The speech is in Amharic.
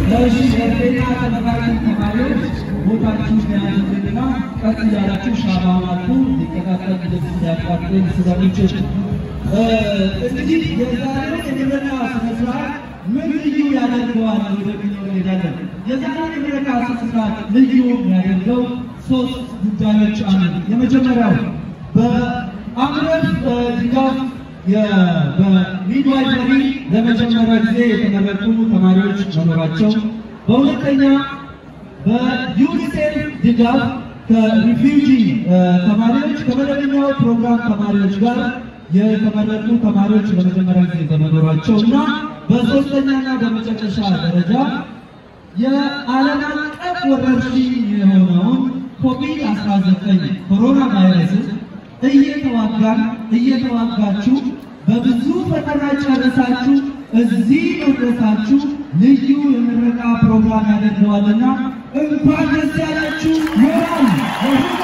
እሺ፣ የጤና ተመራቂ ተማሪዎች ቦታችሁን ያዙልንና ቀስ እያላችሁ ሻማውን አጥፉ። ሊቀጣጠል ሊያቃጥል ስለሚችል። እንግዲህ የዛሬውን የምረቃ ስነ ስርዓት ምን ልዩ ያደርገዋል ወደሚለው እንሄዳለን። የዛሬውን የምረቃ ስነ ስርዓት ልዩ የሚያደርገው 3 ጉዳዮች አሉ። የመጀመሪያው በአምረፍ ድጋፍ በሚድዋይፈሪ ለመጀመሪያ ጊዜ የተመረቁ ተማሪዎች መኖራቸው፣ በሁለተኛ በዩኒሴፍ ድጋፍ ከሪፊውጂ ተማሪዎች ከመደበኛው ፕሮግራም ተማሪዎች ጋር የተመረቁ ተማሪዎች ለመጀመሪያ ጊዜ በመኖራቸው እና በሶስተኛና በመጨረሻ ደረጃ የዓለም አቀፍ ወረርሽኝ የሆነውን ኮቪድ-19 ኮሮና ቫይረስን እየተዋጋን እየተዋጋችሁ በብዙ ፈተና ጨርሳችሁ እዚህ መድረሳችሁ ልዩ የምረቃ ፕሮግራም ያደርገዋልና እንኳን ደስ ያላችሁ። ሞራል ለሁሉ